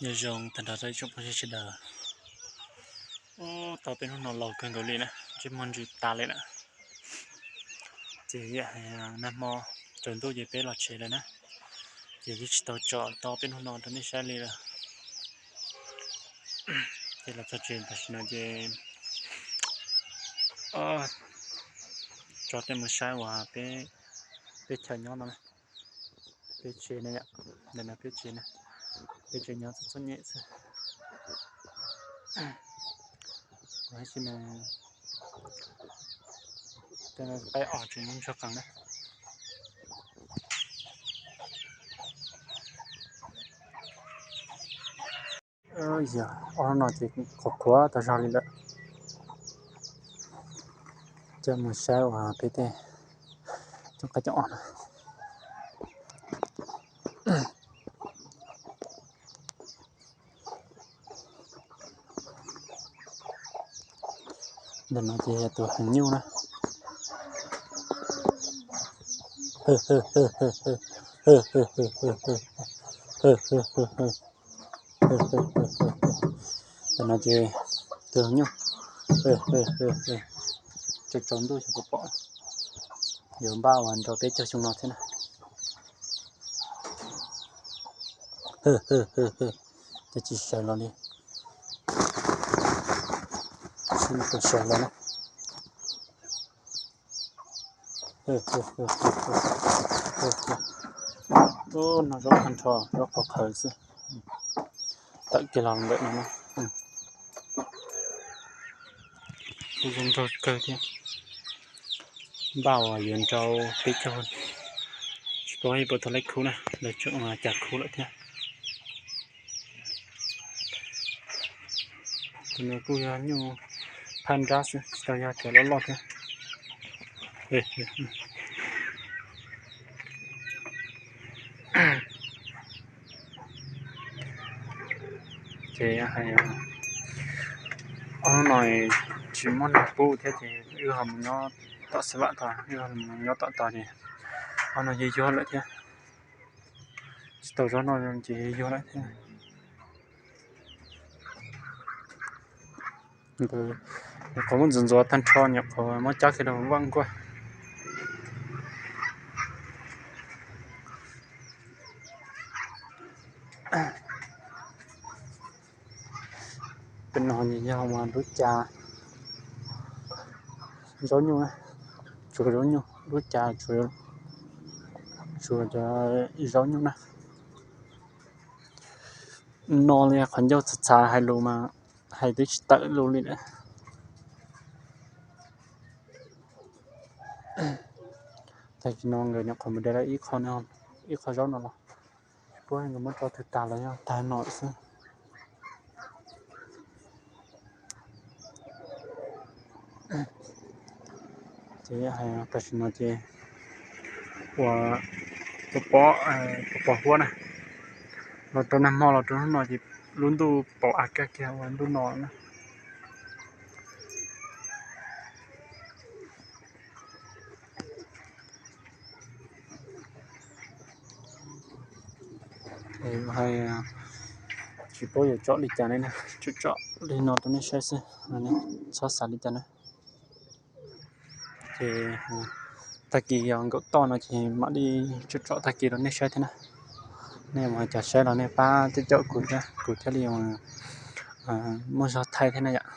Nyob zoo tag nrho rau ib tsoom phooj ywg sawv daws. Ub, tau peb hnub no laus kawg nkaus li na, ntsej muag ntsws tas li na. Ces yam hais nag hmo tsaus ntuj ces peb los tsev lawm na. Ces twb tsis tau tsom tau peb hnub no rau nej saib li lawm. Ces los txog tsev tam sim no ces tso nej mus saib uas peb, peb chaw nyob no na. Peb tsev ne yom, ntawm no peb tsev na, peb tsev nyob txom txom nyem xwb. Tab sis mas tej no qaib os tseem ntsog qees na. Yog ob hnub no ces qhuav qhuav tau zog li lawm. Coj mus saib uas peb tej cov qaib cov os na. Ntawm no ces yog tus heev nyuj na. Ntawm no ces tus heev nyuj, tsaus tsaus ntuj xyov puas pom, yuav npaj uas nrau peb caug xyoo no thiab na. Ces tsis sawv los li, tsis sawv los na. Ub, no zaub tag nrho, zaub qhov qhawv xwb. Tawm kiag los ntawm no na. Kuj zoo nraug kawg thiab. Npaj uas yuav nrau peb caug, tsis paub puas tau lej khub na, lawv tseem ua cas khub lawm thiab. Tus no kuj yog nyuj phaj nrab xwb, tsis tau yog cov loj loj thiab. Ces hais ob hnub no tsis muaj neeg pub thiab ces wb ho mus nyob tom xav vam tod, wb ho mus nyob tom tod ces ob no yuag yuag lawm thiab. Tsis tau zaub noj ces yuag lawm thiab. Nyuam qhuav muab ntxuav ntxuav tag nrho, nyuam qhuav muab cab kiag rau vaj nkuaj. Pem no yog lub cas zaub nyuj, tsuav zaub nyuj, lub cas tsuav cov zaub nyuj na. No li qhov ncauj txhav txhav hais lus mas hais twb tsis tawm lus li lawm. Tag kis no nkawd nyuam qhuav mus de lawm ib qho, ib qho zaub no los, tsis paub nkawd muab tso twg tag los yog tag no xwb. Ces tam sim no ces ua tus pov, tus pov huab na, los rau nag hmo los rau hnub no ces lub ntuj paum av kaj kiag ua ntuj no na. Hais tsis paub yuav tsom li cas li na, tsuas tsom li no rau nej saib xwb, txhob xav li cas na. Ces tag kis yog nkaum toj no ces mam li tsom tag kis rau nej saib thiab na. Nej mus cov saib los nej pab coj coj kuv thiab, kuv thiaj li muaj zog thaij thiab na yom.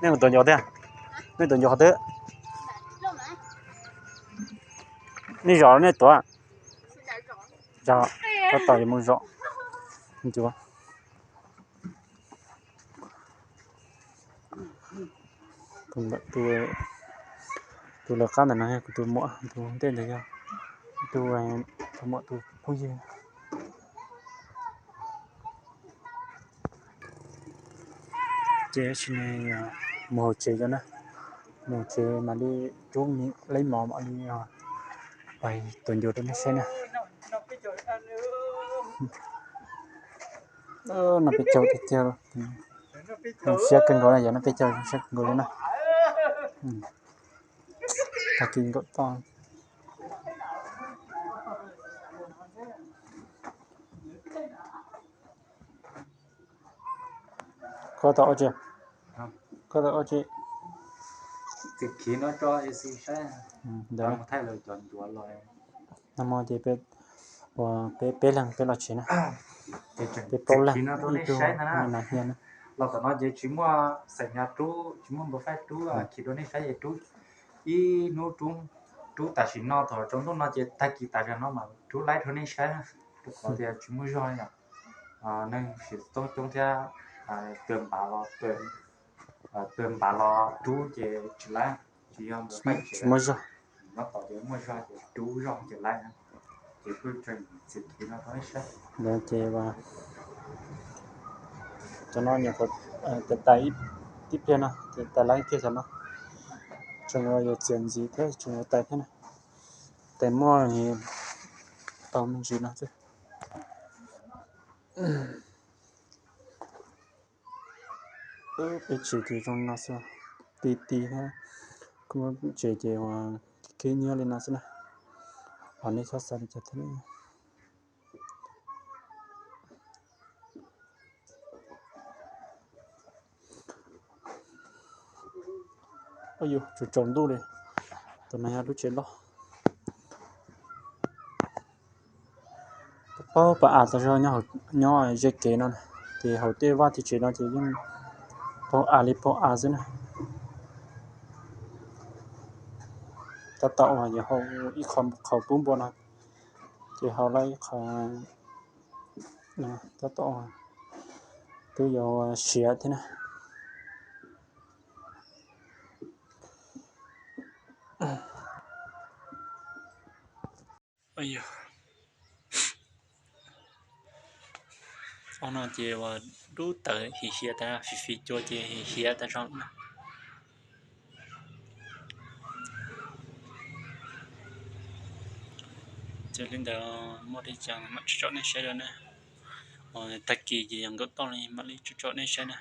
Nej mus tua ncua thiab? Nej tua ncua qhov twg? Nej zov nej tuav? Tab tom yuav mus zov ncua. Tus lawv qab ntawm no yog kuv tus muam, tus ntej ntawd yog tus, tus muam tus phooj ywg. Ces sim neej mus hauv tsev cov na, mus tsev mam li rub leej mov mam li pais tuav ncuav rau nej saib na. No peb caug tiag tiag, siab kawg nkaus na, yog no peb caug siab kawg nkaus li na. Tag kis nkaum toj. Koj tau ua tsi? Koj tau ua tsi? Txiav khiv no rau ib xwb saib. Ntawd no ces peb, peb, peb leeg peb los tsev na. Peb plaub leeg ib tug na. Los tom no ces tsis muaj xeem nyab rub, tsis muaj npawg Faib rub khiv rau nej saib es rub ib hnub, rub tam sim no thaum tsaus ntuj no ces tag kis tas zog no mas rub laib rau nej saib na. Rau qhov tias tsis muaj zog yom. Neeg sim toob coob thiab, tuag npav los, tuag npav los rub ces tsis laib, tsis yog npawg Faib tsis muaj zog. Nyob tod ces muaj zog ces rub zog ces laib. Ces kuj tseem txiav khiv no rau nej saib. Ntawd ces cov no nyuam qhuav tais tais tib pliag no ces tais laib ib pliag xwb no. Tseem yuav txiav ntxiv thiab tseem yuav tais thiab na. Tais muaj tau me ntsis no xwb. Peb tsev ces zoo li no xwb, ti ti thiab. Kuv tsev ces uas khib nyiab li no xwb na. Ho nej txhob xav li cas thiab. Yus tsaus tsaus ntuj li, tus no yog lub tsev loj. Paub pas av tas zog nyob ze kev no, ces hauv tej vaj tej tsev no ces yeej paug av li paug av xwb na. Tab tom uas yuav hau ib qho qhov pub npua no, ces hau lawm ib qho tab tom twb yuav siav thiab na. Ob no ces uas dub tawv hiv hiav tas, fis fis cua ces hiv hiav tas zog na. Ces li ntawd muaj li cas mam tso tsom nej saib dua na. Tag kis ces yog nkawm toj li mam li tso tsom nej saib na.